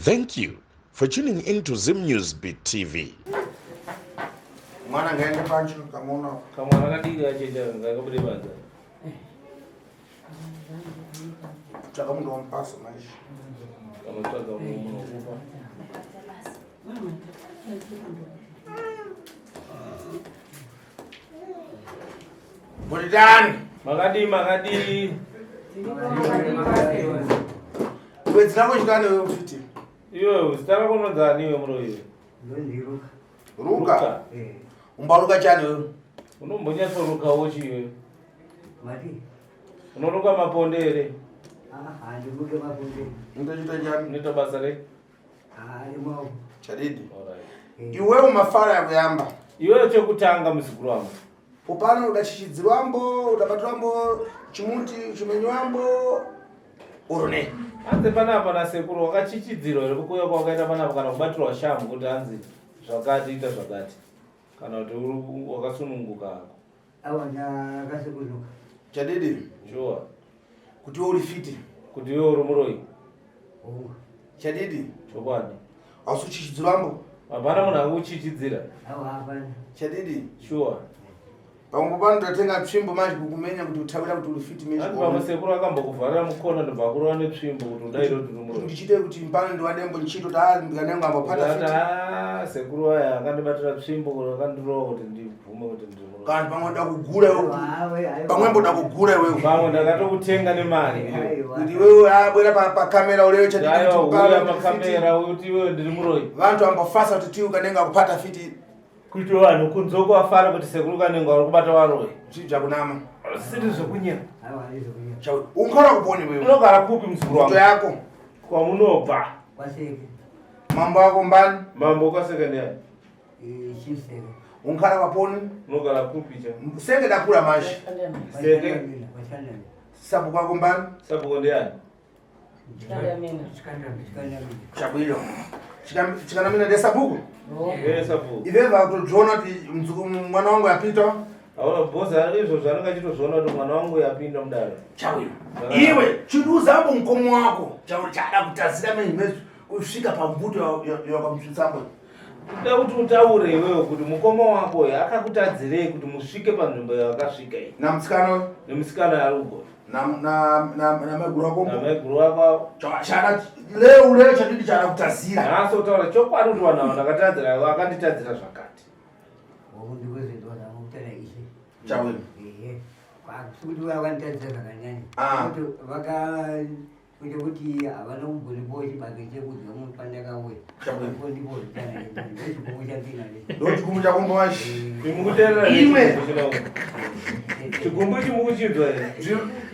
Thank you for tuning in to Zim News Beat TV. Mwana ngaende pancho kamona. Kamwana kadiki kachecha ngakabude panze. Tsvaka munhu wamupasa manje. Kanotsvaga munhu unokupa. Bulidani. Makadii makadii. Wedzera kuchitani wewe ufiti. Iwe zita rako unonzi ani iwe muroyi? Ndonzi Ruka. Ruka. Eh. Umbaruka chani wewe? Unombonyatsorukawo chiwe. Mati. Unoruka maponde here? Ah, handiruke maponde. Unoita chani? Unoita basa rei? Ah, rimwawo. Chadidi. Alright. Iwewe umafara yakuyamba. Iwewe chekutanga muzukuru wangu. Popano udachichidzirwambo, udabatirwambo chimuti chimenywambo urune. Hanzi panapa nasekuru wakachichidzirwa here kukuya kwawakaita panapa kana kubatirwa shamu kuti hanzi zvakati ita zvakati kana kuti wakasununguka hako. Awa ndakasukunuka. Chadidi. Sure. Kuti iwe uri fiti. Kuti iwe uri muroyi. Oh. Chadidi. Chokwadi. Hausi kuchichidzirwambo. Hapana munhu akuchichidzira. Awa hapana. Chadidi. Sure. Pamwe pano ndatenga tsvimbo manje kukumenya kuti utawira kuti uri fiti manje. Hanzi pamwe sekuru akambokuvharira mukona ndobva akurova netsvimbo kuti udaire kuti uri muroyi. Ndichiite kuti mpano ndiwadembo ndichito kuti ah ndikanengo ambopata fiti. Ah sekuru aya akandibatira tsvimbo kuti akandirova kuti ndibvume kuti ndiri muroyi. Kana pamwe ndoda kugura iwe. Pamwe mboda kugura iwe. Pamwe ndakatokutenga nemari. Kuti iwewe abwera pa camera uleyo chati kuti uya pa camera kuti iwewe ndiri muroyi. Vantu ambofasa kuti tiwe kanengo akupata fiti. Kuti vanhu kunze uko vafare kuti sekuru Kanengo vari kubata varoyi. Zvii zvakunama. Siri zvekunyera. Ungara kuponi wewe. Unogara kupi muzukuru wangu? yako. Kwamunobva. Kwaseke. Mambo wako mbani? Mambo kwaseke ndiani? Eh, Chief Seke. Ungara waponi? Unogara kupi cha? Seke dakura manje. Seke. Sabhuku wako mbani? Sabhuku ndiani? Chabwino. Chikanamina ndiye sabhuku? Ndiye sabhuku. Ive vakutodziona kuti mwana wangu yapinda. Aona bhoza izvo zvaanenge achitozviona kuti mwana wangu yapinda mudare. Chabwino. Iwe chiduza mkomo wako chauri chada kutazira menyu kusvika pambuto yakamusvitsambo. Kuda kuti utaure iwewe kuti mukoma wako uyu akakutadzirei kuti musvike panzvimbo yawakasvika iyi. Namusikana uyu? Nemusikana ari kugona. Namaiguru wako? Namaiguru wako. Chada leo leo chadidi chada kutazira. Nhasi utaura chokwadi kuti vanhu ava ndakatadzira vakanditadzira zvakati. Chawini. Ehe. Kwakuti vakanditadzira zvakanyanya. Ah. Kuti vaka Kuita kuti havana kumbondipawo chibage chekudya munhu pandakauya. Ndipo ndochigumbu chandinacho. Ndochigumbu chako mbashi. Imukuteerera Imwe. Chigumbu ichi mukuchinzwa here?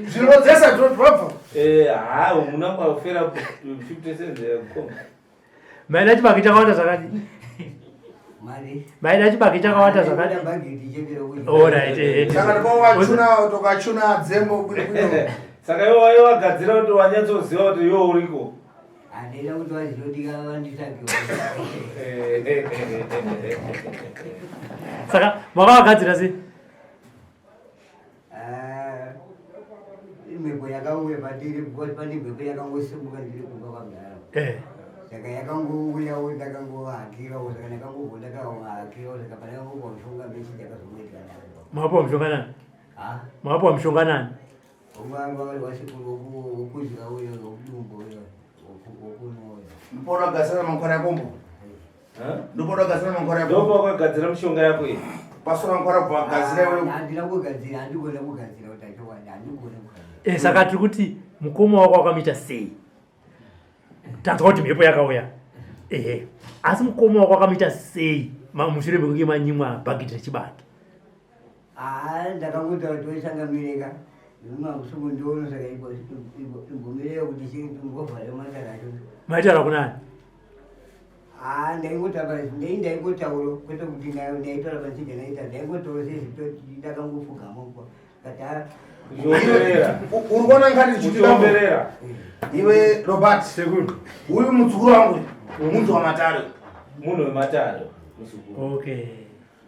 Zvinodzesa drop. Eh, ha, muna kwafera 50 cents yakukoma. Maida chibage chakawanda zvakadii? Mari. Maida chibage chakawanda zvakadii? Bhageti chete rokuti. Alright, eh. Saka ndikowachuna tokachuna dzembo bwino bwino. Saka iwe waive wagadzira kuti wanyatsoziva kuti iwe uriko. Handina kuti vazive kuti vanditsvagewo. Saka makavagadzira sei? Ah, imhepo yakauya pandiri because pane mhepo yakangosimuka ndiri kumba kwamdara. Eh. Saka yakangouyawo ndakangovahakirawo saka ndakangobva ndakavahakirawo saka pandakangobva mushonga mechi ndakazongoitika ndakabva. Makapiwa mushonga nani? Ah? Makapiwa mushonga nani? Ndipona gadzira mankwara yako mbo. Ndipona gadzira mankwara yako. Ndopa wakagadzira mishonga yako iyi. Pasura mankwara bva gadzira iwe. Handina kugadzira, handigone kugadzira kuti achokwadi, handigone kugadzira. Eh, saka tiri kuti mukoma wako wakamuita sei? Tanzwa kuti mhepo yakauya. Ehe. Asi mukoma wako wakamuita sei? Mushure mekunge manyimwa bhagidhi rechibage. Haa ndakangotaura kuti wechangamireka makusukundiona saka imbomireyo kuti chimbovhare matara acho. Maitaura kunani? Haa ndaingotaura ndei ndaingotaura kwete kuti ndaitaura pachija ndaita ndaingotaura sezvito ndakangofugama kati haa Uchiomberera. Uri kuona ngani Uchiomberera. Iwe Robert Sekuru. Uyu muzukuru wangu munhu wamatare. Munhu wematare muzukuru. Okay.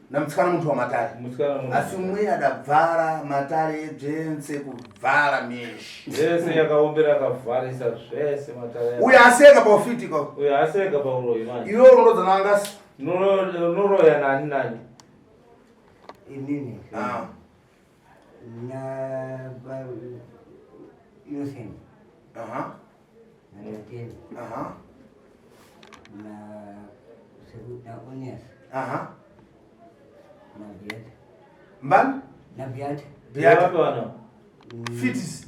Namutsikana muntu wamatare. Musikana munhu. Asi umwe adabvara matare byense kubvara mishi. Zvese yakaombera akavharisa zvese matare. Uyo aseka paufiti ko. Uyo aseka pauroyi manje. Iwe unondoza nangasi. Unoroya nani nani? Inini. Ah. Na Innocent. Aha. Na Tateni. Aha. Na na Onias. Aha. Na Beata. Mbani? Na Beata. Beata. Wapi wana? Fitis.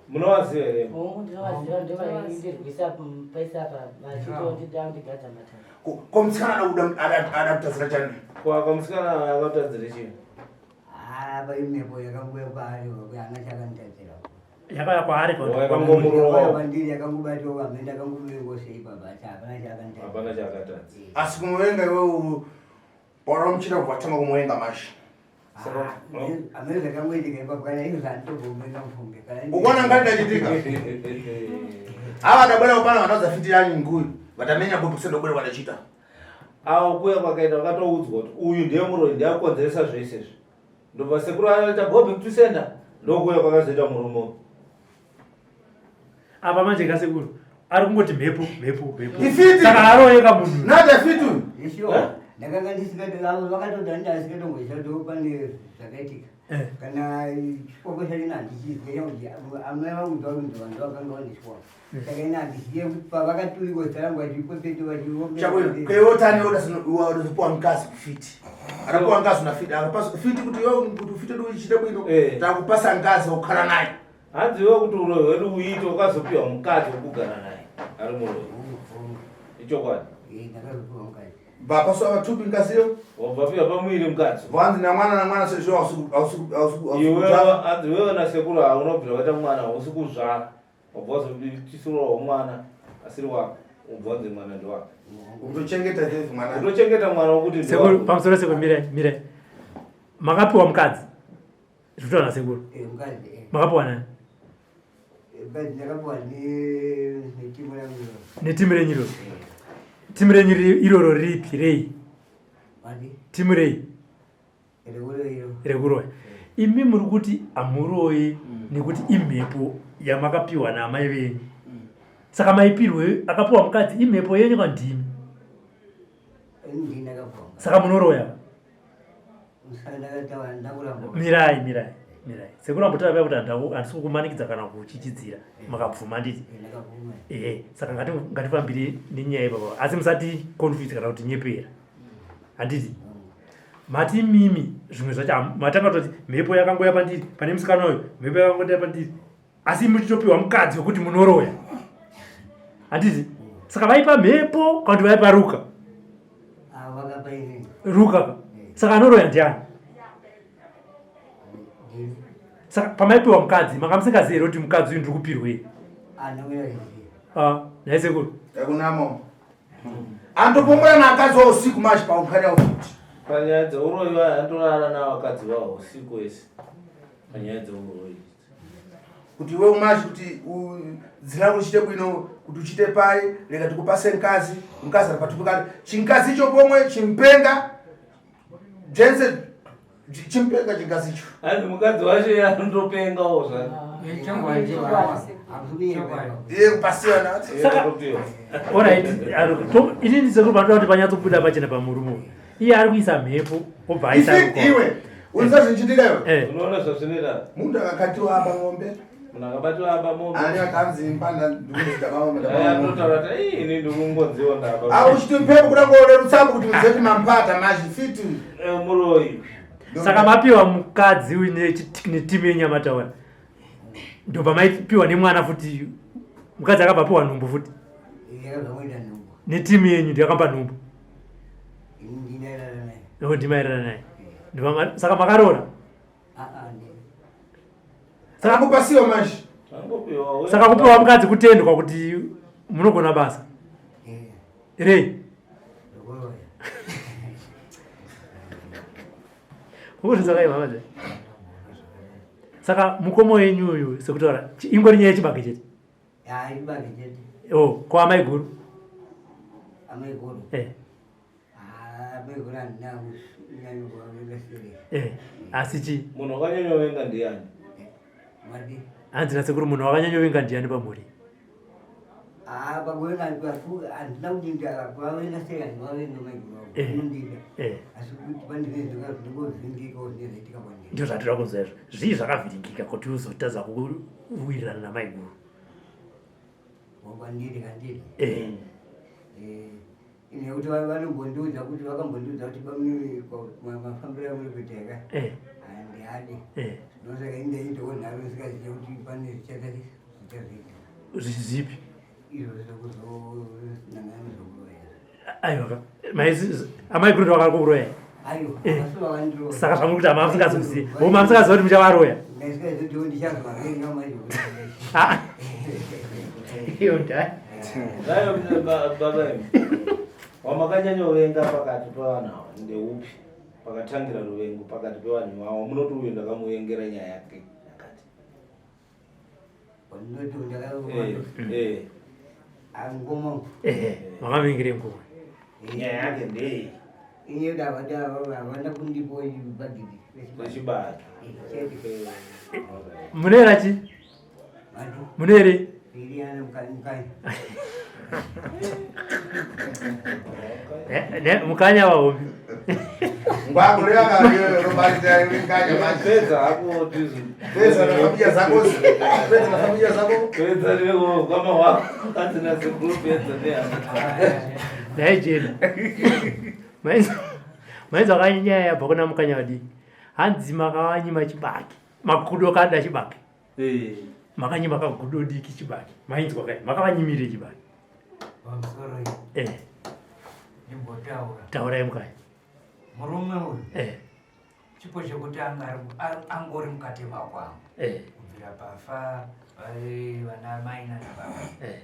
Munovaziva here? Hongu, ndinovaziva, ndovaindirwisa paisa apa vachitondida kundigadza matare. Ko musikana ada ada kutadzira chani? Kwa kwa musikana akatadzira chii? Ah, paimhepo yakanguya kwaari ana chakanditadzira. Yakauya kwaari Wakangomurowa. Kwandiri yakangobatawo hamene ndakangomuvengosei baba asi hapana chakanditadzira. Hapana chakatadza. Asi kumuvenga iwe pora muchida kuvatanga kumuvenga mashi. Hamene zvakangoitika ipapo kana izvo zvanditogomuvenga mufunge. Ukuona ngati ndachitika. Ava adabwera kupana vanodza fiti yanyu nguyu. Vatamenya bopo kusenda kubwera kwatachita. Avo kuya kwakaita vakatoudzwa kuti uyu ndiye muroyi ndiye akonzeresa zvese izvi. Ndobva sekuru anoita go back to sender. Ndokuya kwakazoita murume uyu. Apa manje kasekuru ari kungoti mhepo mhepo mhepo. Ifiti. Saka aroyeka munhu. Nada fiti. Isho, ndakanga ndisingati vakatoda ndasikatongoziva kuti pane zvakaitika. Kana chipoko chacho handichizive kuti amai vangu ndovanhu vanhu vakanga vanechipoko. Saka ini handizive kuti pavakaturikwa zita rangu vachipepete vachiomera. Chakuyo, kweotani yoda zopuwa mkazi kufiti. Akapuwa ngazi na fiti. Akapasa fiti kuti yo kuti ufite ndi uchite bwino. Takupasa ngazi okhala naye. Hanzi iwe kuti uroyi hwedu uite ukazopiwa mukadzi wekugara naye ari muroyi. Ichokwadi. Eh, ndakazopiwa mukadzi. Vapaso avatupi ngaziyo. Wabva piwa pamuviri mukadzi. Vanzi namwana namwana sezvo ausiku ausiku ausiku. Iwewe hanzi iwewe nasekuru haunobvira waita mwana hausi kuzvara. Wabva wazotisirawo mwana asiri wako. Wabva wanzi mwana ndewako. Utochengeta zvezvi mwana. Utochengeta mwana wokuti Sekuru ndewako. pamusoro sekuru mirai mirai. Makapiwa mukadzi. Zvitaura nasekuru. Eh, mukadzi. Eh. Makapiwa nani? Mukadzi ndakapiwa netimu rangu iro. Netimu renyu iroro. Timu renyu iroro ripi rei? Mati? Timu rei? Rekuroyi iro. Rekuroya. Imi muri kuti hamuroyi nekuti imhepo yamakapiwa naamai venyu. Saka maipirwe akapiwa mukadzi imhepo yenyu kana ndimi? Ndini ndakapiwa. Saka munoroya? Saka ndakataura ndakuramba. Mirai mirai mirai. Sekuru ambotaura paya kuti handisi kukumanikidza kana kuchichidzira. Makabvuma nditi? Ndakabvuma. Ehe, saka ngatifambire nenyaya ipapa. Asi musati confuse kana kuti nyepera. Handiti? Mati mimi zvimwe zvacho matanga kutoti mhepo yakangoya pandiri pane musikana uyu mhepo yakangoya pandiri asi muchitopiwa mukadzi wekuti munoroya. Handiti? Saka vaipa mhepo kana kuti vaipa ruka? Ah, vakapa inini. Ruka. Saka anoroya ndiani? Ndini. Saka pamaipiwa mukadzi manga musingazivi here kuti mukadzi uyu ndiri kupirwei? Ah, ndingazivi. Ah, nhai sekuru. Yakunamo. Andopombora naakadzi wa usiku mashi paukanya ufiti. Panyaya dzeuroyi vaya andorara navakadzi vavo usiku wese. Panyaya dzeuroyi. Kuti iwe umashi kuti dzina rako uchite bwino kuti uchite pai rega tikupase mkazi mkazi ari patupi kale chinkazi icho pomwe chimpenga jense chimpenga chinkazi icho. Hanzi mukadzi wacho iye anotopengawo zvake. Iye kupasiyana. Saka alright, inini sekuru panoda kuti panyatsobuda pachena pamurume uyu. Iye ari kuisa mhepo obva aisa Ifi ruka. iwe unza zvinchitika iwe. Unoona zvazvinoita. Munhu akakatiwa aba ng'ombe. Munhu akabatiwa aba mombe. Ani akanzi mpanda ndikuti ndaba ndaba. Aya anotaura kuti ei ini ndikungodziwa ndaba. Au uchiti mhepo kuda kuorerutsa kuti udzeti mampata mazvifiti. Muroyi. Saka mapiwa mukadzi uyu netimu yenyu yamataura. Ndobva maipiwa nemwana futi. Mukadzi akabva apiwa nhumbu futi. Yakabva kuita nhumbu. Netimu yenyu ndiyo yakamba nhumbu. Ini ndinairara naye. Oh, ndimairara naye. Saka makaroora? Ah, ah, ndi. Saka kupasiwa manje. Angopiwa. Saka kupiwa mukadzi kutendwa kuti munogona basa. Rei? Ndikuroya. Ukuzvinzwa kai mama zve? Saka mukomo wenyu uyu sekutaura ingori nyaya yechibage chete. Ya, chibage chete. Oh, kwa amai guru. Amai guru. Eh. Ah, amai guru handina Kunyanya kuvavenga sereki. Eh, asi chii? Munhu wakanyanyovenga ndiani? Madi. Hanzi nasekuru munhu wakanyanyovenga ndiani pamhuri? Ah, pakuvenga handina kuti kuvavenga sei handivavenga maiguru vangu. Eh. Vanondida. Eh. Asi kuti pandine zvingovhiringikawo zvinezvaitika kwandiri. Ndizvo zvatinoda kunzwa izvo. Zvii zvakavhiringika kuti uzotadza kuwirirana namaiguru? Kwandiri kandiri. Eh. Eh, nekuti vanombondiudza kuti vakambondiudza kuti bamnini mafambiro amuri kuita ka Eh. handiadi. Eh. Ndosaka indaitawo nharo ndisikazive kuti pane zvichakati zvichazoitika. Zvipi? Izvo zvekuzonangana nezvekuroya. Aiwa ka. Maizi amaiguru ndo vakakuroya. Aiwa, Eh. asi vakandiroya. Saka zvamuri kuti hama musingazozivi. Homa musingazivi kuti muchavaroya. Ndaisikazivi kuti ndichazovavenga manje. Ah. Iyo ndai. Nayo baba imi. Wamakanyanyovenga pakati pevanhu ava ndeupi? Pakatangira ruvengo pakati pevanhu ivavo munoti uyu ndakamuvengera nyaya yake yakati. Ndinoti ndakaroya. Eh, eh. Angoma. Ehe, makavengere nguva. Nyaya yake ndei? Iye havana kundipo bhagidhi. Rechibage. Chete. Munera chi? Vanhu. Munere? Iriana mukanya. Ne, ne mukanya wahombi. Pedza hako tizu. Pedza na familia zako. Pedza na familia zako. Pedza newe kama wako asina sekuru pedza nehama. Dai jena. Mainza wakanyanya yabva kuna mukanya wadii. Hanzi makawanyima chibage. Makudo kada chibage. Eh. Makanyima kagudo diki chibage. Mainzwa kai makavanyimire chibage. Pamusoro Eh, ndimbotaura. taurai mukanya. Murume uyu Eh, chipo chekuti anga angori mukati makwangu eh, kubvira pafa vana mai nana baba. eh.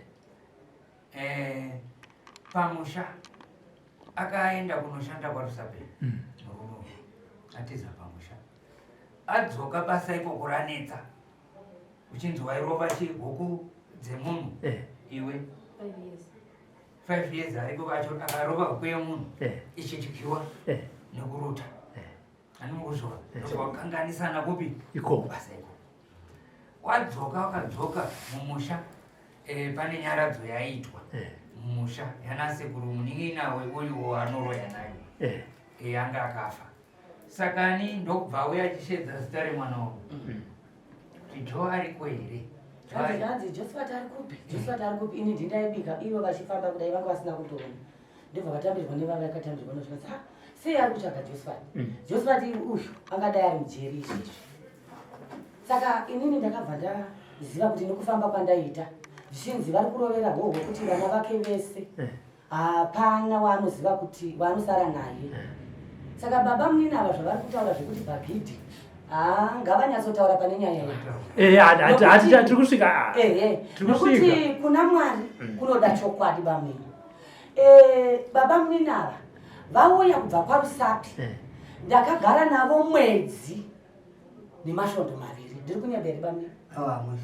Eh, pamusha akaenda kunoshanda kwaRusape murume uyu atiza pamusha adzoka basa ikoko ranetsa uchinzi wairova chihuku dzemunhu Eh, iwe 5 years. 5 years ariko acho akarova huku yemunhu eh, ichidyiwa eh. nekuruta anomukuzvova wakanganisana kupi Ikoko. basa ikoko wadzoka wakadzoka mumusha eh, pane nyaradzo yaiitwa Eh, mumusha yanasekuru munin'ina weuyu anoroya nayo eh. eh, anga akafa saka ani ndokubva auya achishedza zita remwana wangu kuti jo ariko here Jo Hanzi ari- hanzi Josephat ari kupi? Josephat ari kupi? Ini ndindaibika ivo vachifamba kudai vanga vasina kutoona. Ndobva vatambirwa nevava vakatambirwa nozvikanzi ah sei ari kutsvaga Josephat? Josephat uyu angadai ari mujeri izvezvi. Saka inini ndakabva ndaziva kuti nekufamba kwandaita zvichinzi vari kurovera hoho kuti vana vake vese hapana waanoziva kuti waanosara naye. Saka baba munini ava zvavari kutaura zvekuti bhagidhi haa ngavanyatsotaura pane nyaya iyi. Eh, tiri kusvika. Ehe, Tiri kusvika. nokuti kuna Mwari kunoda chokwadi bamwini. Baba munini ava vauya kubva kwaRusapi. Eh. Ndakagara navo mwedzi nemasvondo maviri. Ndiri kunyeberi bamwini. Awa hamusi.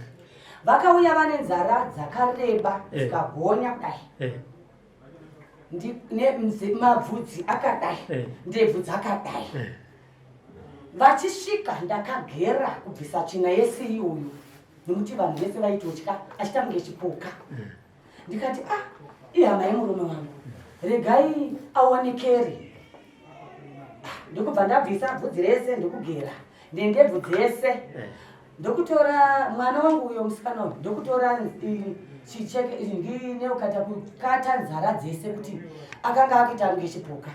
Vakauya vane nzara dzakareba Eh. dzikagonya kudai. Eh, Mabvudzi akadai, Eh. ndebvu dzakadai. eh. Vachisvika ndakagera kubvisa tsvina yese iyoyo nekuti vanhu vese vaitotya achiita kunge chipuka. Ndikati ah, ihama yemurume wangu, regai aonekere. Ah, ndokubva ndabvisa bvudzi rese ndokugera ndendebvu dzese ndokutora mwana wangu uyo musikana uyu ndokutora chicheke ndinekukata kukata nzara dzese kuti akanga akuita kunge chipuka.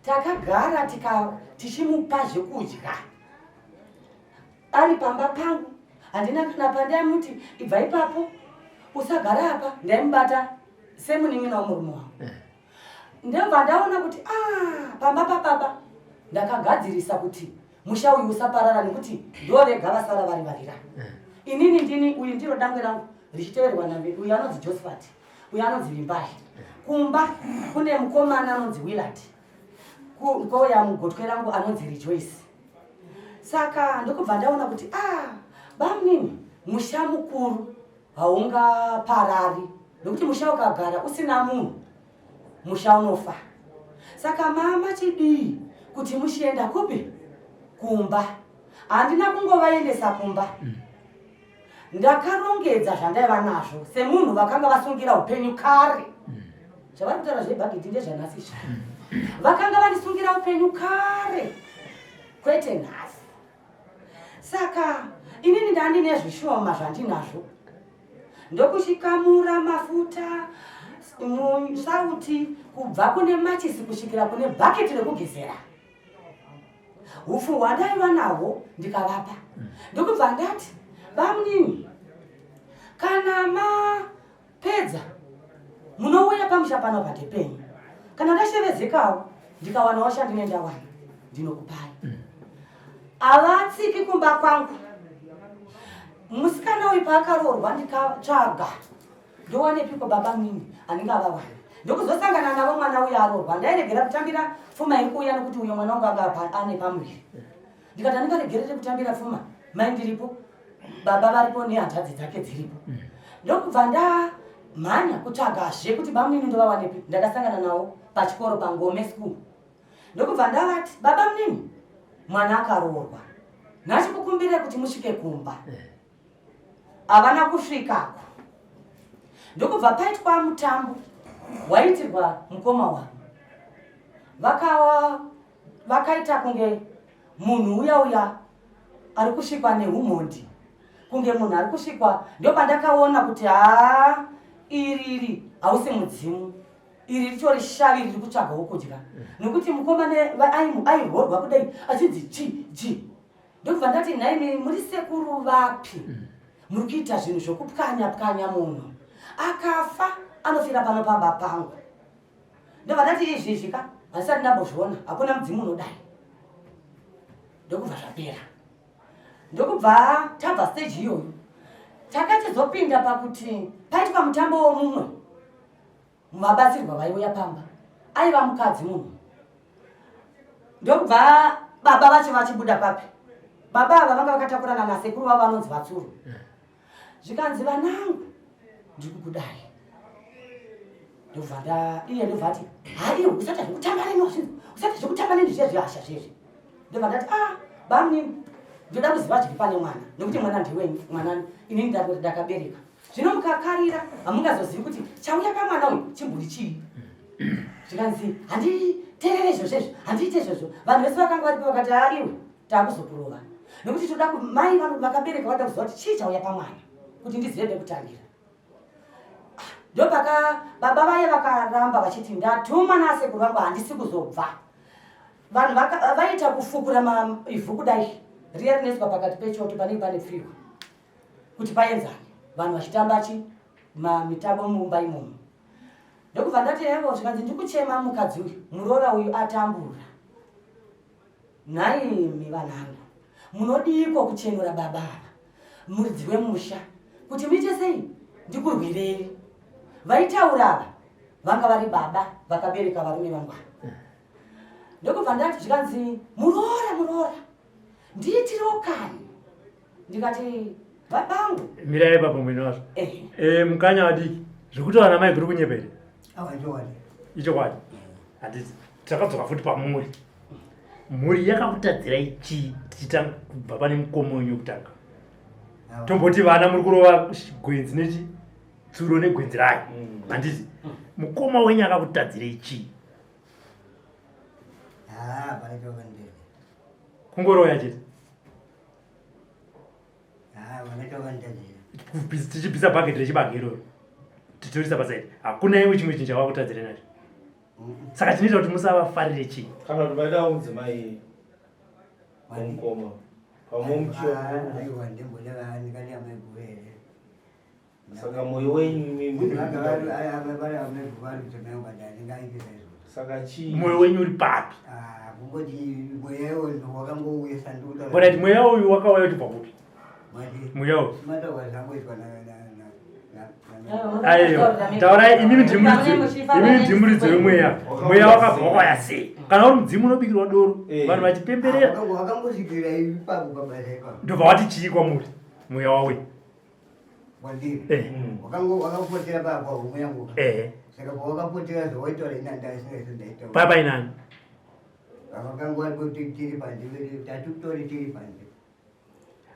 Takagara tichimupa zvekudya ari pamba pangu. Handina kana pandaimuti ibva ipapo usagara apa, ndaimubata semunin'ina wemurume wangu. Ndobva ndaona kuti ah, pamba papapa ndakagadzirisa kuti musha uyu usaparara nekuti ndo vega vasara vari vavira. Inini ndini uyu ndiro dangwe rangu richiteverwa naye uyu anonzi Josephat, uyu anonzi Vimbai. Kumba kune mukomana anonzi Willard, kouya mugotwe rangu anonzi Rejoice. Saka ndokubva ndaona kuti ah, bamunini musha mukuru haungaparari nekuti musha ukagara usina munhu musha unofa. Saka mama chidii Kuti muchienda kupi? Kumba. Handina kungovaendesa kumba. Ndakarongedza zvandaiva nazvo semunhu vakanga vasungira upenyu kare. Zvavari kutaura zvebhagidhi ndezvanhasi izvi. Vakanga vandisungira upenyu kare, kwete nhasi. Saka inini ndandine zvishoma zvandinazvo, ndokuchikamura mafuta, sauti, kubva kune machisi kusvikira kune bhaketi rekugezera. Hupfu hwandaiva nahwo ndikavapa, ndokubva ndati, bamunini, kana mapedza munouya pamusha pano pandepenyu. Kana ndashevedzekawo ndikawanawo chandine ndawana ndinokupai. Havatsiki kumba kwangu. Musikana uyu paakaroorwa ndikatsvaga ndowanepiko baba munini anenge avawana, ndokuzosangana navo mwana uyu aroorwa. Ndairegera kutambira pfuma iri kuuya nokuti uyo mwana wangu anga ane pamuviri. Ndikati handingaregerere kutambira pfuma, mai ndiripo, baba varipo, nehanzvadzi dzake dziripo. Ndokubva ndamhanya kutsvagazve kuti bamunini ndovawanepi. Ndakasangana navo pachikoro paNgome School, ndokubva ndavati, baba munini, mwana akaroorwa, nhasi kukumbire kuti musvike kumba. Havana kusvikako. Ndokubva paitwa mutambo waiitirwa mukoma wavo. Vakaita kunge munhu uya uya ari kusvikwa neumhondi, kunge munhu ari kusvikwa. Ndopandakaona kuti haa, iri iri hausi mudzimu, iri ritori shavi riri kutsvagawo kudya, nekuti mukoma airorwa kudai achinzi chi ji. Ndokubva ndati, nhaimi muri sekuru vapi muri kuita zvinhu zvokupwanya pwanya munhu akafa anofira pano pamba pangu? Ndobva ndati, izvizvi ka handisati ndambozviona, hakuna mudzimu unodai. Ndokubva zvapera. Ndokubva tabva stage iyoyo, takachizopinda pakuti paitwa mutambo womumwe vabatsirwa vaiuya pamba, aiva mukadzi munhu. Ndokubva baba vacho vachibuda papi, baba ava vanga vakatakurana nasekuru vavo vanonzi vatsuru. Zvikanzi, vanangu, ndiri kukudai. Ndobva nda iye ndobva ati, haiwe, usaita zvekutamba neni, wazvinzwa? Usaita zvekutamba neni zviya zvehasha zvezvi. Ndobva ndati, ah, bamunini, ndoda kuziva zviri pane mwana, nekuti mwana ndewenyu, mwana inini ndakabereka. Zvino mukakarira hamungazozivi kuti chauya pamwana uyu chimbori chii. Zvikanzi, handiterere izvozvo izvo, handiite izvozvo. Vanhu vese vakanga varipo vakati, ha, iwe taakuzokurova, nekuti toda mai vakabereka vada kuziva kuti chii chauya pamwana, kuti ndizive pekutangira. Ndopaka baba vaye vakaramba vachiti, ndatumwa nasekuru vangu, handisi kuzobva. Vanhu vaita kufukura ivhu kudai riya rinoiswa pakati pechoto panenge pane pfihwa kuti paenzane, vanhu vachitamba chi mitambo mumba imomo. Ndokubva ndati, evo. Zvikanzi, ndikuchema mukadzi uyu, muroora uyu atambura. Nhaimi vanangu, munodiko kuchenura baba ava, muridzi wemusha, kuti muite sei? Ndikurwirei. Vaitaura ava vanga vari baba vakabereka varume vangu ava. Ndokubva ndati, zvikanzi, muroora, muroora, ndiitirewo kani. Ndikati, babangu. Mirai ipapo mwene wazvo. Mukanya vadiki, zvekutaura namai kuri kunyepa here? Ichokwadi. Handiti takadzoka futi pamuri, mhuri yakakutadzirai chii? Tichitanga kubva pane mukoma wenyu wekutanga, tomboti vana muri kurova gwenzi nechi tsuro negwenzi rayo. Handiti mukoma wenyu akakutadzirei chii? Kungoroya chete? Tichibvisa bhaketi rechibage iroro tichitorisa pasaidi, hakuna iwe chimwe chinhu chawakutadzire nacho? Saka chinoita kuti musavafarire chii? Kana kuti vaida mudzimai wamukoma saka mwoyo wenyu, saka chii? Mwoyo wenyu uri papi? Alright, mweya uyu wakauya uchibva kupi, mweya uyu? Aiwa, taurai imimi, imimi ndimuridzi wemweya. Mweya wakabva wakauya sei? Kana uri mudzimu unobikirwa doro, vanhu vachipemberera, ndobva wati chii kwamuri mweya wawe? Wakapotera pahomwe yangu. Saka pawakapotera zvawaitaura, ina ndasingaizvo ndaitaura. Papainani? Vakanga varipo tiri panze, tatitori tiri panze.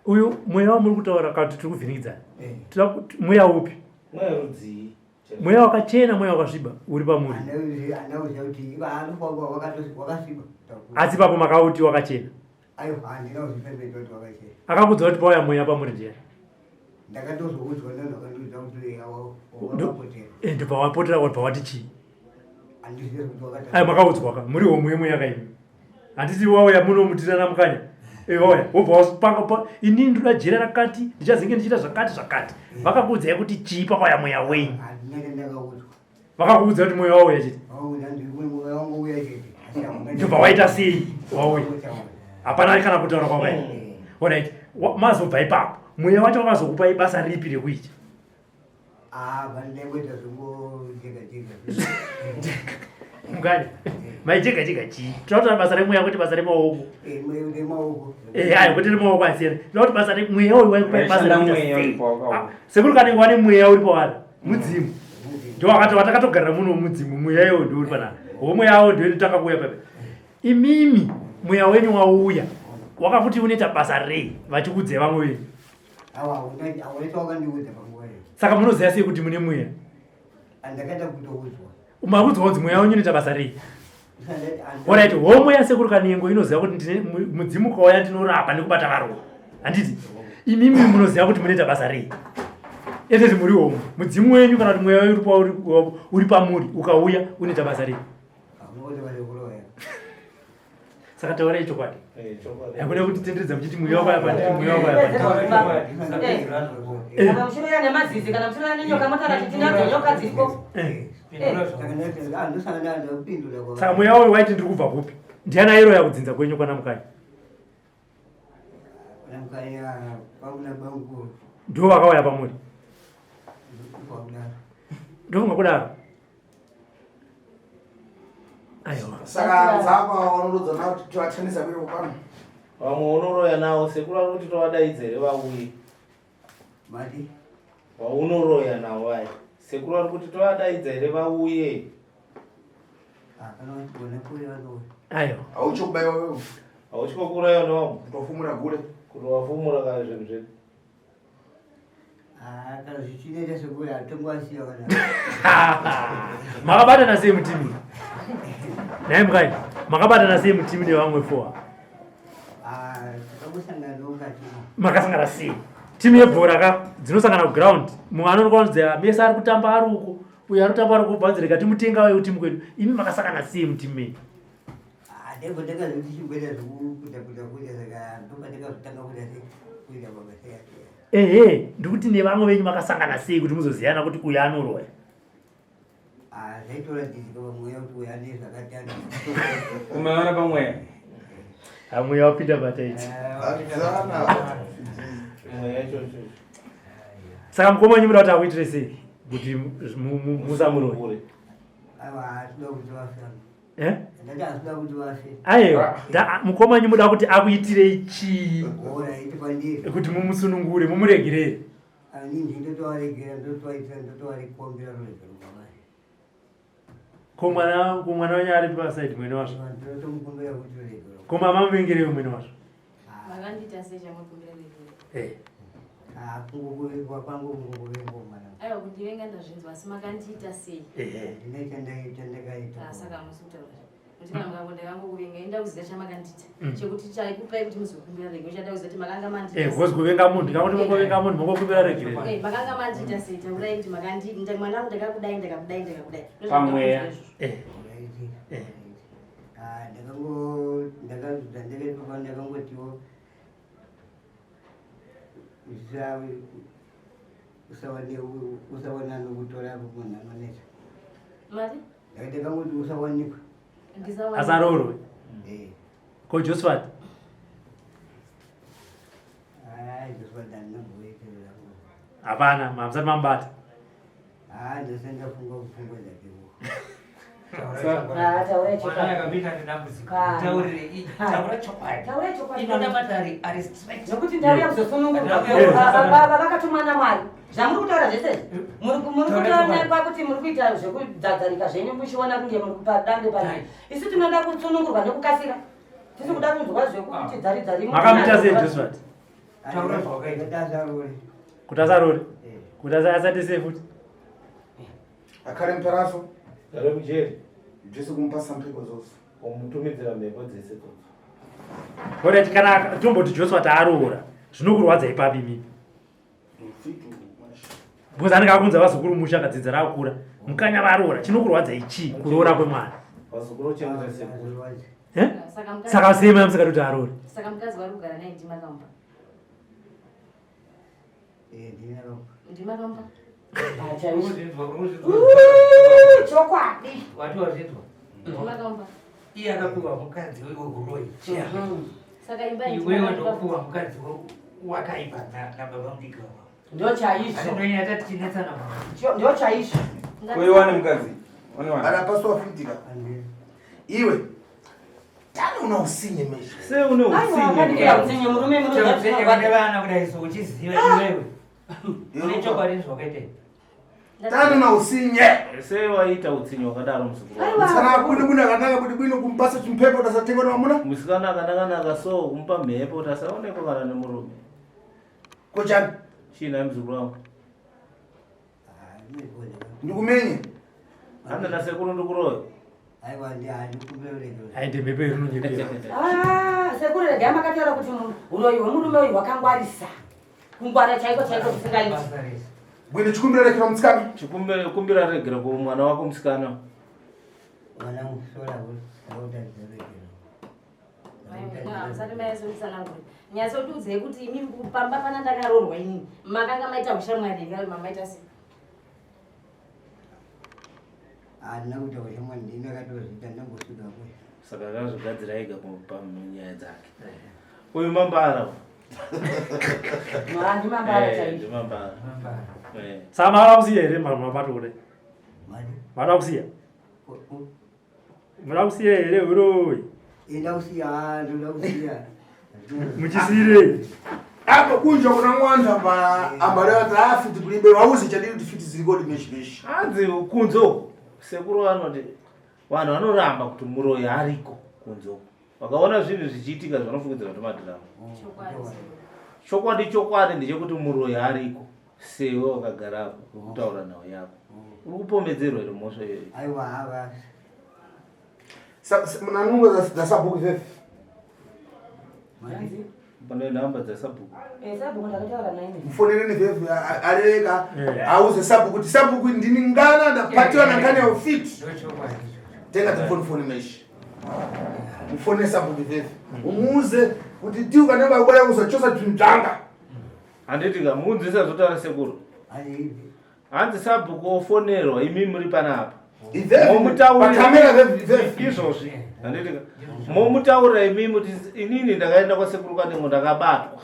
Uyu mweya wamuri kutaura kana kuti tiri kuvhiringidzana? Mweya upi? Mweya rudzii? Mweya wakachena, mweya wakasviba uri pamuri. Asi ipapo makauti wakachena? Akakudza kuti pauya mweya pamuri ndiani? Ndakatozoudzwa nevanhu vakandiudza kuti wakapotera. Ndobva wapotera wabva wati chii? Ayo makaudzwa ka muri homwe yemweya ka imi. Handiti wauya muno mutirana mukanya. Wauya wobva wapanga pa inini ndoda jira rakati ndichazenge ndichiita zvakati zvakati. Vakakuudzai kuti chii pakauya mweya wenyu? Vakakuudza kuti mweya wauya chete. Ndobva waita sei wauya? Hapana kana kutaura kwakaita. Alright, mazobva ipapo. Mweya wacho wakazokupai basa ripi rekuita? Ah, vandangoita zvingojega jega. Mukanya. Maijega jega chii? Tinoda kutaura basa remweya kwete basa remaoko. Eh, remaoko. Eh, ayo kwete remaoko asiyana. Tinoda kuti basa remweya uyu waikupai basa Waishanda rekuita mweya sei? uri pawakaona. Ah, sekuru kanenge wane mweya uri pavari. Mudzimu. Ndo wakati watakatogarira muno mudzimu mweya iwo ndio uri panapa. Homwe yawo ndio inotanga kuuya papi. Imimi mweya wenyu wauya. Wakakuti unoita basa rei vachikudzai vamwe venyu. Saka munoziva sei kuti mune mweya? Andakaita kutoudzwa. Makudzwa kunzi mweya wenyu unoita basa rei? Alright, homwe yasekuru Kanengo inoziva kuti ndine mudzimu ukauya ndinorapa nekubata varoyi. Handiti? Imimi munoziva kuti munoita basa rei? Eteti muri homwe. Mudzimu wenyu kana kuti mweya wenyu uri pamuri ukauya unoita basa rei? Saka taurai chokwadi. Hakuna kuti tenderedza muchiti mweya wakauya pandiri, mweya wakauya pandiri. Kana muchiroya nemazizi, kana muchiroya nenyoka, motaura kuti tinadzo nyoka dziriko. Saka mweya uyu waiti ndiri kubva kupi? Ndiani airoya kudzinza kwenyu kwana Mukanya? Ndiwo vakauya pamuri? Ndofunga kudaro. Aiwa. Saka nzapa vanododza nawo kuti tivathanisa kwete kupano. Vamwe unoroya nawo sekuru vari kuti tovadaidza here vauye. Mati? Vaunoroya nawo vaya. Sekuru vari kuti tovadaidza here vauye. Ah, kana vachigona kuuya vanouya. Aiwa. Hauchi kubaiwa wewe. Hauchi kuuraiwa newamwe. Kutofumura gure. Kutovafumura kana zvinhu zvedu. Ah, kana zvichinoita sekuti hatongowasiya kana. Makabatana sei mutimi? Nhai Mukai, makabatana sei mutimi nevamwe four? Ah, takangosangana mukati. Makasangana sei? Timu yebhora ka dzinosangana kuground. Mumwe anoonekwa kunzi Messi ari kutamba ari uko, uyo ari kutamba ari uko, bvanzi rega timutenga auye kutimu kwedu. Imi makasangana sei mutimu menyu? Ah, ndaivo ndakazoti chimboita zvekukuta kuta kuita saka ndopandakazotanga kuita sei kuita mabasa yake. Ehe, ndikuti nevamwe venyu makasangana sei kuti muzoziyana kuti uyu anoroya? Ah, zvaitoratidzika pamweya kuti uyu ane zvakati ano. Kumaona pamweya. Ah, mweya wapinda bataiti. Mweya ichocho. Saka mukoma wenyu muda kuti akuitire sei kuti musamuroye? Aiwa, hatida kuti vafe. Eh? Ndati hatida kuti vafe. Aiwa, mukoma wenyu muda kuti akuitirei chii? Ora, iti kwandiri. Kuti mumusunungure, mumuregerere. Ani ndinotovaregera, ndotovaitira, ndotovarikumbira ruregero kwavari. Ko mwana wenyu ari pasaidi mwene wazvo? Ndinotomukumbira kuti ruregero. Ko mama muvengerewo mwene wazvo? Makandiita sei chamukumbira ruregero? Ah, kungokuvengwa kwangu kungokuvengwa mwana. Aiwa, kundivenga ndazvinzwa, asi makandiita sei? Ndine chandaita ndakaita. Ah, saka hamusi kutaura. Kuti kana mukango ndakangokuvenga, enda kuziva chamakandiita. Chekuti chaikupai kuti muzokumbira regero, chada kuziva kuti makanga mandiita sei. Because kuvenga munhu, ndikangoti mongovenga munhu, mongokumbira regero. Makanga mandiita sei? Taurai kuti mwana wangu ndakakudai, ndakakudai, ndakakudai. Ndozvandakuzwa Pamweya. izvozvo. Ah, ndakazodzandakaitwa ndakangotiwo usawana nokutora munhu anonetsa. Mari? Ndakangoti usawanikwa. Ndisawanikwa. Asaroorwe. Ko Josephat? Ah, Josephat andinamboitira. Hapana, hamusati mamubata. Ah, ndosenda funga kupfungwa dzakewo. Ah, taurai chokwadi. Mwana akapinda nedambudziko. Kana. Taurire, taura chokwadi. Taurai chokwadi. Inoda matare ari straight. Nokuti ndauya kuzosunungurwa. Yeah. Baba vakatumwa naMwari. Zvamuri kutaura zvese izvi. Muri muri Taura kutoonekwa kuti muri kuita zvekudzadzarika zvenyu muchiona kunge muri padambe pano. Isu tinoda kusunungurwa nekukasira. Tisi kuda kunzwa zvekuti dzari dzari. Makamuita sei Joshua? Taura zvawakaita. Kuti asarore. Kuti asati sei futi. Akhale mperaso. Gare mujeri. Jesu kumupasa mpheko dzose. Kumutumidzira mhepo dzese dzodzo. Alright, kana tomboti Joshua taaroora, zvinokurwadza ipapi imimi? Because anenge akunza vazukuru musha akadzidza rakukura. Mukanya varoora, chinokurwadza ichii kuroora kwemwana? Vazukuru chengeta sekuru. Eh? Saka mukadzi- Saka sei mai musingadi kuti aroore? Saka mukadzi wari kugara naye ndima kamupa. Ndima kamupa. Ooh, Chokwadi. Wati wazvinzwa. Ndima kamupa. Iye akapiwa mukadzi weuroyi. Saka imba iyi Iwewe ndima kamupa. ndokupiwa mukadzi wakaipa nababa mudiki wako. Ndo chaizvo. Ndonyaya tatichinetsana mama. Ndo chaizvo. Ko iwe wane mukadzi? Wane wane? Ana pastor wafitika. Iwe. Tani una usinye meshe. Sei une Aiwa, akandikira utsinye murume murume. Utsinye kune vana kudai so uchiziva iwewe. Une chokwadi zvawakaita. Tani una usinye. Sei waita utsinye wakadaro muzukuru wangu? Musikana bwino bwino akanaka kuti bwino kumupasa chimphepo tasatengwa namuna. Musikana akanaka-naka so kumupa mhepo kuti asaonekwa kana nemurume. Kochani. Chii nhai muzukuru wangu? Ndikumenye. Handa nasekuru ndikuroyi. Aiwa ndikuberekera. Aende mhepo iri inonyepera. Ah, sekuru regai makataura kuti uroyi hwemurume uyu hwakangwarisa. Kungwara chaiko chaiko kusingaiti. Bwino chikumbira rekera musikana. Chikumbira regera kumwana wako musikana. Mwana musola utadzirekera. Musati maizonditsanangura. Nyatsotiudzei kuti imi pamba pana ndakaroorwa inini. Makanga maita ushamwari here mamaita sei? Handina kuita ushamwari ndini akatozviita ndambosvika kwe. Saka akazvigadzira ega panyaya dzake. Uyu mambara. Ah, ndimambara Eh, chaizvo. ndimambara. Eh. Saka mava kusiya here mabato kudai? Mada kusiya? Muda kusiya here uroyi? Enda kusiya, ndoda kusiya. Muchisiyirei? Apo kunja kuna mwantu amba ambalewa taafiti kulibe wauze chadiri kuti fiti zirikodi meshi meshi. Hanzi kunze uku sekuru vanoti vanhu vanoramba kuti muroyi ariko kunze uku. Vakaona zvinhu zvichiitika zvanofungidzira kuti madhirama. Chokwadi chokwadi ndechekuti muroyi ariko sewe wakagara apo uri kutaura nhau yako. Uri kupomedzerwa here mhosva iyoyo? Aiwa hava. Muna nungo dzasabhuku ifefe. Pane nhamba dzasabhuku. Eh, sabhuku ndakataura naye. Mufonereni ifefe areka auze sabhuku kuti sabhuku ndini ngana ndapatiwa nankani ya ufiti. Tenga tifoni meshi. Mufonere sabhuku ifefe. Umuuze kuti tiuka nemba kubara kuzochosa zvinhu zvanga. Handiti ka muunzisa zvotaura sekuru. Hanzi sabhuku ofonerwa imi muri panapa. Ifefe, pakamera ifefe, ifefe. Izvozvi. Handiti ka momutaurira imimi kuti inini ndakaenda kwasekuru Kanengo ndakabatwa.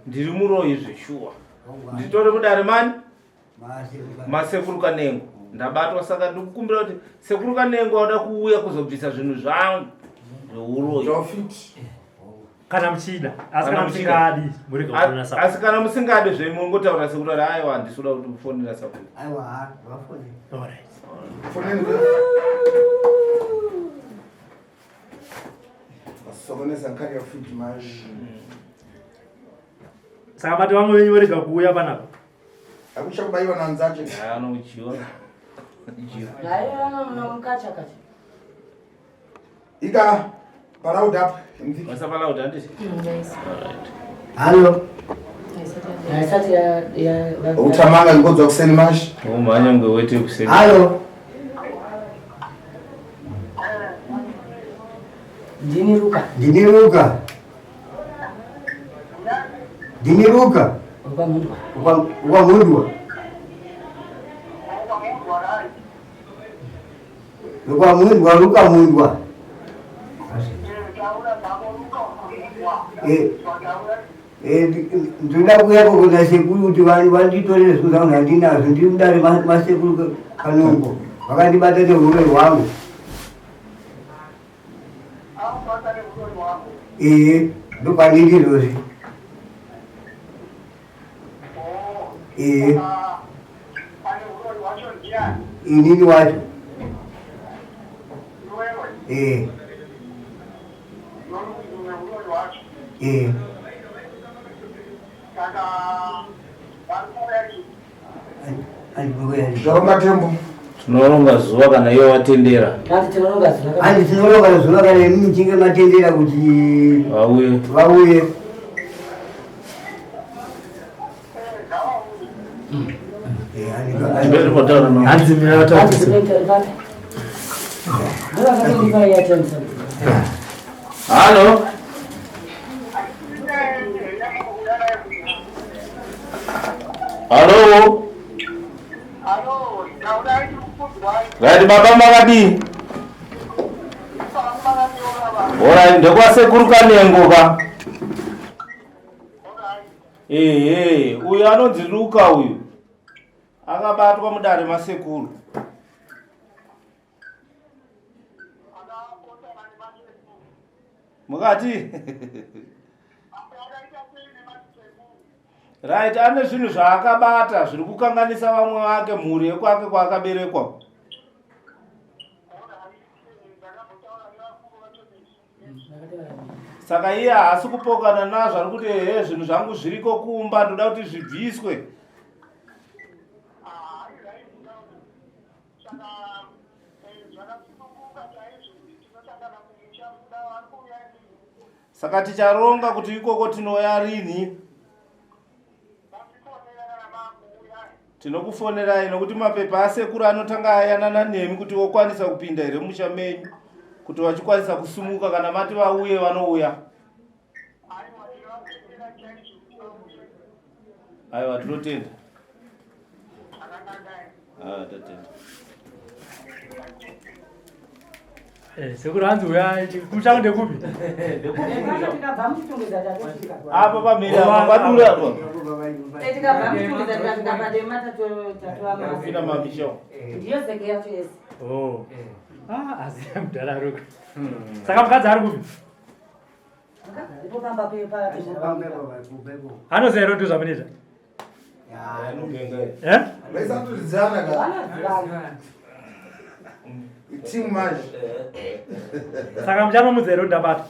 Ndiri muroyi zveshuwa. Nditori mudare mani? Masekuru Kanengo. Ndabatwa saka ndikukumbira kuti sekuru Kanengo vada kuuya kuzobvisa zvinhu zvangu zveuroyi. Zvaufiti. Kana muchida, asi kana musingadi murege kufonera sabhuku. Asi kana musingadi zvemungotaura sekuru kuti aiwa handisi kuda kuti mufonera sabhuku. Aiwa vafone. Alright. Foneni ifefe. Vasokonesa nkani ya ufiti manje. Saka mati vamwe venyu vorega kuuya panapa? Akuchakubayiwa nanzache. Anochiona. Hayi mukacha kacha. Ika palauda apa. Basa palauda handiti? Alright. Halo. Haisati ya ya Utamanga ngodzwa kuseni mashi. Umhanya ngewete kuseni. Halo. Ndini Ruka. Ndini Ruka. Ndini Ruka. Ukwamundwa. Ukwamundwa. Ukwamundwa Ruka Mundwa. Eh, eh, ndoda kuuya kuna sekuru kuti vanditorere zvinhu zvangu zvandinazvo. Ndiri mudare masekuru Kanongo. Vakandibata nehuroyi hwangu. Ee, ndokwandiri izvozvi. Ee. Inini wacho. Ee. Ee. Zvaronga tembo. Tinoronga zuva kana iwe watendera. Hanzi tinoronga zuva kana imi muchinge matendera kuti vauye. Vauye. Hanzi mina vataura. Halo. Halo. Right baba makadii? Alright, ndekwasekuru Kanengo ka. Ehe, uyu anonzi Luka uyu. Akabatwa mudare masekuru. Mukati? Right, ane zvinhu zvaakabata zviri kukanganisa vamwe vake, mhuri yekwake kwaakaberekwa. Saka iye haasi kupokana nazvo, ari kuti ehe zvinhu zvangu zviriko kumba, ndoda kuti zvibviswe. Saka ticharonga kuti ikoko tinouya rinhi. Tinokufonerai nokuti mapepa asekuru anotanga ayanana nemi kuti wokwanisa kupinda here musha menyu kuti vachikwanisa kusumuka kana mati vauye vanouya. Aiwa tinotenda. Ah, tatenda. Eh, sekuru hanzi uya kumusha ndekupi? Tikabva muchitungwiza tatosvika. Apa pamhiri apa padura apa. Eh, tikabva muchitungwiza tikasvika padema tatova Kupinda mamisha. Ndiyo zeke yacho yese. Oh. Ah, asi mudhara ari kupi? Saka mukadzi ari kupi? Ndipo pamba pepa. Anoziva here kuti ndozvamunoita? Eh? Vaisaturidzana ka. Vanozivana. Team manje. Saka muchanomudza here kuti ndabata?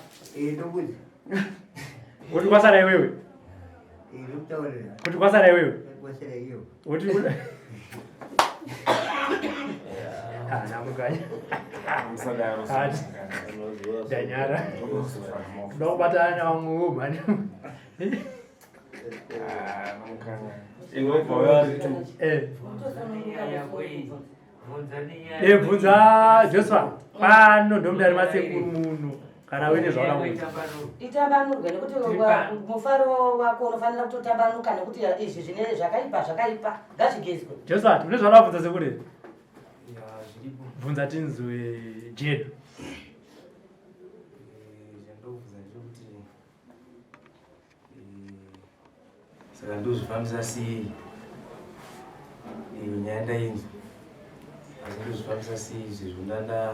Kuti kwasara iwewe? Kuti kwasara iwewe? Kuti Ah, namukanya. Ah, ndanyara. Ndokubatana nevamwe mhani. Eh. Eh, bvunza Joshua. Pano ndomudari masekuru muno. Kana uine zvaunoda. Itambanurwe nekuti mufaro wako unofanira kutotambanuka nekuti izvi zvine zvakaipa zvakaipa ngazvigezwe. Joshua, une zvaunoda kubvunza sekuru here? Bvunza tinzwe jedu. Chandobvunza ndechekuti saka ndozvifambisa sei iyo nyaya ndainzwa asi ndozvifambisa sei sezvo ndanda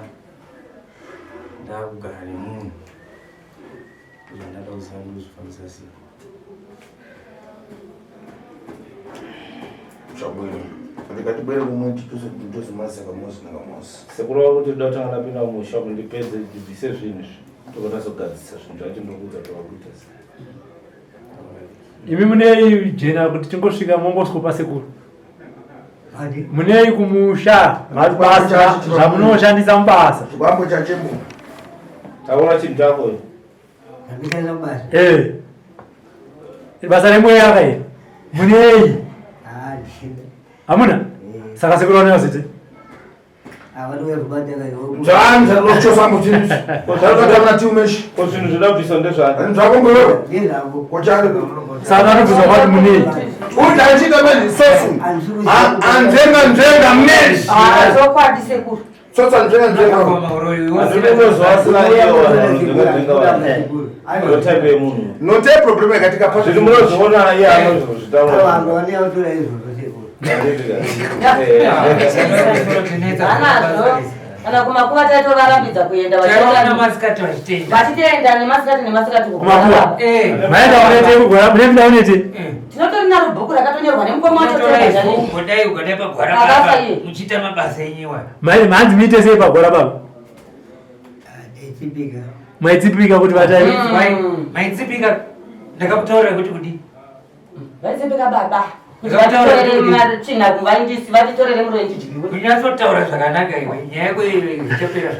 ndakugara nemunhu zvandada kuziva ndozvifambisa sei. Chabwino. Ndikatibwere kumwe titozimaza kamozi nakamozi. Sekuru vari kuti ndoda kutanga ndapinda mumusha kuti ndipedze ndibvise zvinhu izvi. Tobva tazogadzisa zvinhu zvacho ndokuudza kuti wakuita sei. Imi munei jena kuti tingosvika mongosvikopa sekuru? Munei kumusha mabasa zvamunoshandisa mubasa? Chikwambo chachembo. Taura chinhu chako. Eh. Basa remweya ka iri. Munei? Hamuna? Saka sekuru vane vaziti? Ko zvinhu zvoda kubviswa ndezvani? Zvako mbuyo. Saka vanobvunza kwati munei? Kuti achiita manje sofu. Anzenga nzenga mesh. Chokwadi sekuru. Tsotsa nzenga nzenga. Note problem yakatika pa. Zviri munozviona iye anozvitaura. Vanazvo. Kana kumakuva taitovarambidza kuenda Taiona masikati vachitenda. Vachitenda nemasikati nemasikati Kumakuva. Eh. Maenda unete kugora, munepinda unete. Tinotori naro bhuku rakatonyorwa nemukoma wacho Unotora Tenda ivhu Janeti. ugodai ugodai pagwara Akafa baba iye. muchiita mabasa enyiwa. Mai manzi muite sei pagora baba? Taitsipika. Maitsipika kuti vatai. Maitsipika ndakakutaurira kuti kudii? Vaitsipika baba. Kuti Ndakataura vatitorere kuti- mari tsvina kuvaindisi vatitorere muroyi tidyiwe. Kunyatsotaura zvakanaka iwe nyaya yako iyo ichapera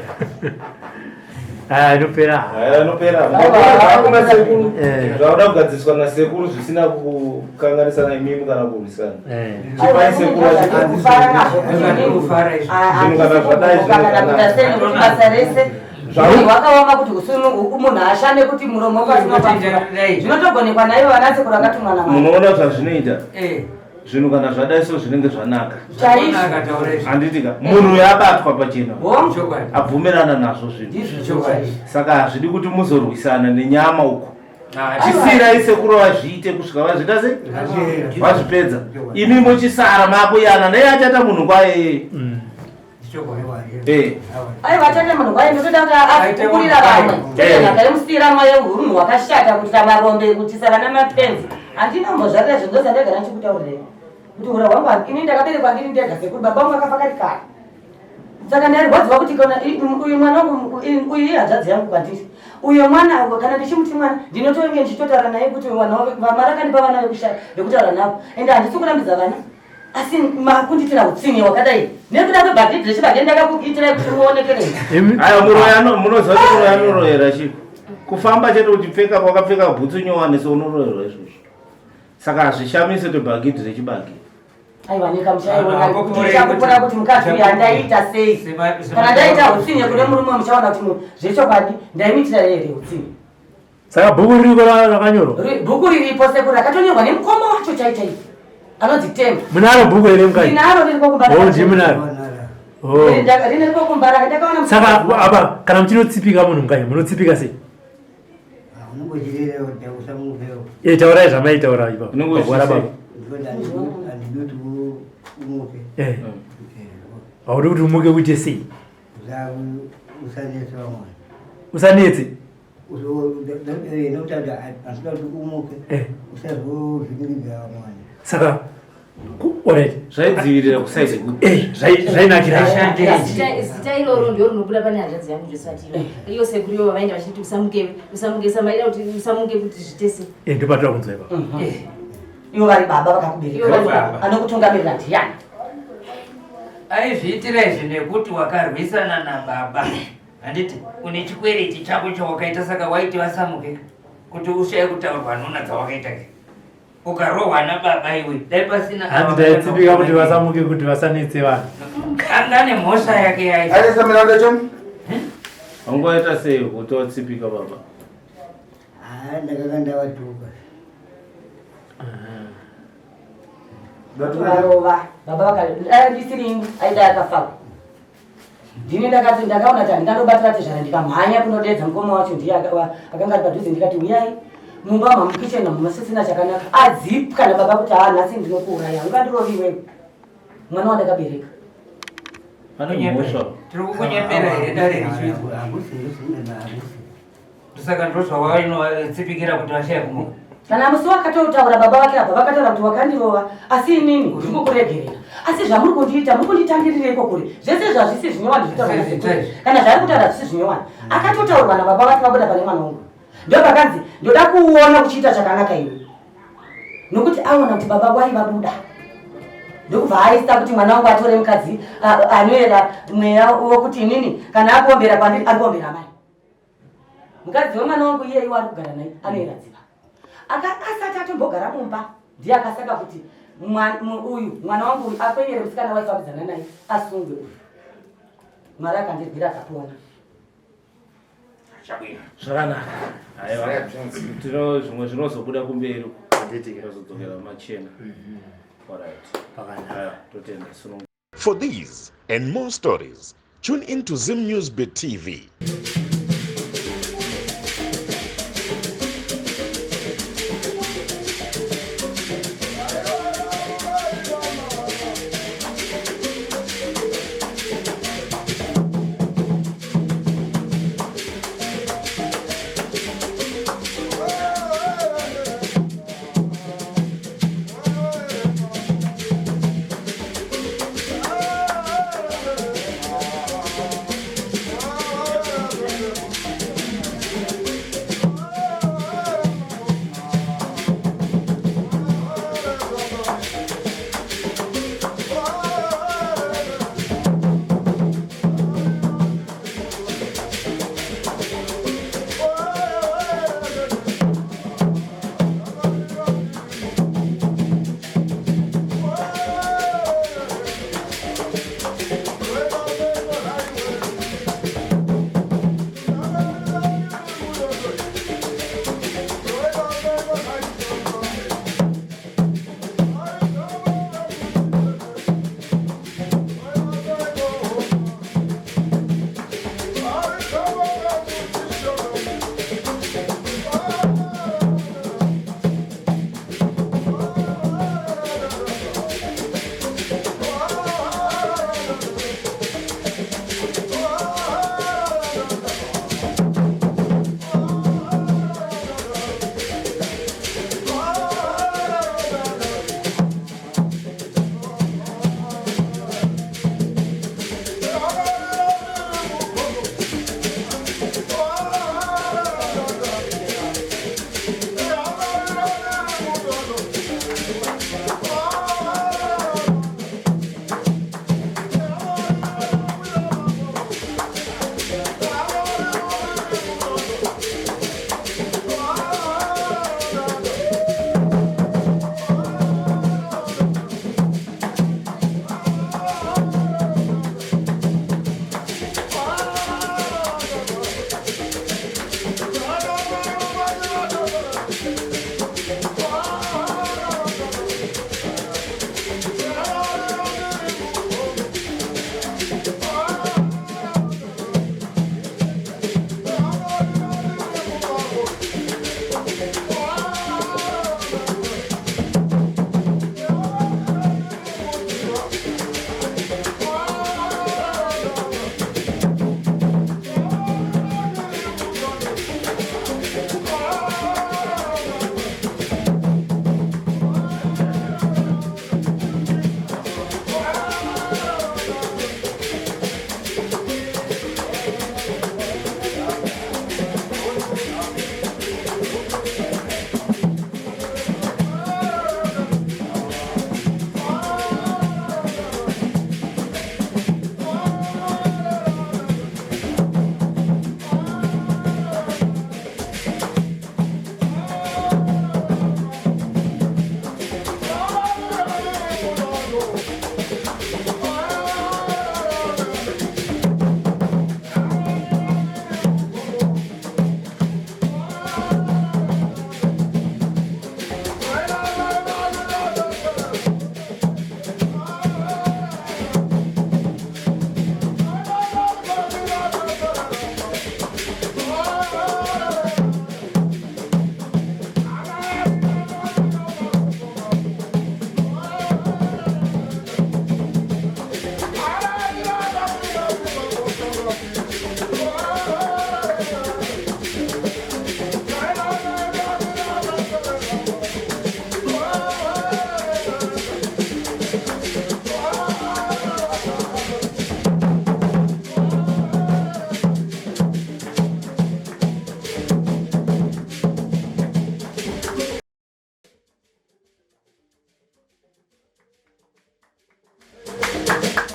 Ah, inopera. Aya, inopera. Zvakuna sekuru. Zvauda kugadziswa nasekuru zvisina kukanganisana imimi kana kurwisana. Chipai sekuru Kufara nazvo kuti inini- Zvinhu kana zvadai kana kuita sei nekuti basa rese wakaoma kuti munhu ashande kuti muromo wako asina zvinotogonekwa naivo vanasekuru vakatumwa namwari Munoona zvazvinoita. Zvinhu kana zvadai so zvinenge zvanaka. Chaizvo. Handiti ka munhu uyu abatwa pachena. Hongu. Abvumirana nazvo zvinhu. Ndizvo chaizvo. Saka hazvidi kuti muzorwisana nenyama uko. Chisirai sekuru vazviite kusvika vazviita sei? Vazvipedza. Imi mochisara makuyana naye achaita munhu kwaye. Eh. Aiwa chete munhu kwaye ndotoda kuti akurira vamwe toenhaka yemusiyira mwaye urunhu hwakashata kuitira marombe kuitisa vana mapenzi handinombozvarira zvinhu ndozandagara ndichikutaurirei kuti ura hwangu ini ndakaberekwa ndiri ndega sekuru baba vangu vakafa kari kare saka ndairwadziwa kuti kana uyu mwana wangu uyu ihanzvadzi yangu kwandiri uyo mwana uyo kana ndichimuti mwana ndinotonge ndichitotaura naye kuti mwana vamwari akandipa vana vekutaura navo ende handisi kurambidza vana asi makundiitira utsinye wakadai nekuda kwebhagidhi rechibage ndakakuitirai kuti muonekerei Aya muroyi ano munoziva kuti muroyi anoroyera chii? Kufamba chete uchipfeka wakapfeka bhutsu nyowani so unoroyerwa izvozvo. Saka hazvishamisi kuti bhagidhi rechibage. Aiwa nyika muchaiona kuti ndichakupona kuti mukadzi uyu handaiita sei kana ndaita utsinye kune murume muchaona kuti zvechokwadi ndaimuitira here utsinye. Saka bhuku ririko rakanyorwa. Bhuku riripo sekuru rakatonyorwa nemukoma wacho chai chai anonzi Temba. Munaro bhuku here mukadzi? Ndinaro ririko kumba. Oh, ndimi munaro. Oh. Ririko kumba ndakaona. Saka apa kana muchinotsipika munhu mukadzi munotsipika sei? Unongochirera kuti usamukewo. Eh, taurai zvamaitaura ipapo. Pagwara baba. Handidi kuti umuke. Eh. Haudi kuti umuke uite sei? Usanetse vamwe. Usanetse. Nokuti handida kuti umuke. Eh. Usazovhiringidza vamwe. Saka alright. Zvaidzivirira kusaite kuti. Eh, zvainakira. Zita iroro ndiro rinobuda pane hanzvadzi yangu Josephat iyo sekuru ivo vavaenda vachiti usamuke usamuke samaida kuti usamuke kuti zvitese. Eh, ndopatoda kunzwa ipapo. Ivo vari baba Ivo vari vakakubereka baba. anokutungamirira ndiyani? Aizviitira izvi nekuti wakarwisana nababa handiti une chikwereti chako chawakaita saka waiti vasamuke kuti ushaye kutaurwa nhuna dzawakaita ke ukarohwa nababa iwe dai pasina Hanzi ndaitsipika kuti vasamuke kuti vasanetse vanhu. anga nemhosva yake yaita Wangoita sei kuti watsipika baba? Ah, ndakanga ndavatuka. Varova baba vakandisiri ini aida akafa ndini ndakati ndakaona kuti handingandobatira tezvara ndikamhanya kunodedza mukoma wacho ndiye akanga ari padhuze ndikati uyai mumba mamukicheni mumasisina chakanaka adzipwa nababa kuti haa nhasi ndinokuuraya ungandirovi iwewe mwana wandakabereka. Pane mhosva. Tiri kukunyepera here dare richiitwa? Saka ndozvavainotsipikira kuti vashaye kumuka. Kana musi wakatotaura baba vake apa vakataura kuti wakandirova asi inini ndiri kukuregerera asi zvamuri kundiita muri kunditangirireiko kure zvese zvazvisi zvinyowani zvitaurwa nasekuru kana zvaari kutaura zvisi zvinyowani akatotaurwa nababa vake vabuda pane mwana wangu ndopakanzi ndoda kuona uchiita chakanaka iwe nokuti aona kuti baba wai vabuda ndokubva aisa kuti mwana wangu atore mukadzi anoera mweya wokuti inini kana akuombera kwandiri ari kuombera amai mukadzi wemwana wangu iye iwo ari kugara naye anoera dziva asati atombogara mumba ndiye akasaka kuti uyu mwana wangu uyu akwenyere musikana waifambidzana naye asungwe uyu Mwari akandirwira akapona. Zvakanaka. Aiwa. Tino zvimwe zvinozobuda kumberi. Handiti tinozodzokera machena. Alright. Aiwa, totenda sunungu. For these and more stories, tune in to Zim News Bit TV. Thank you.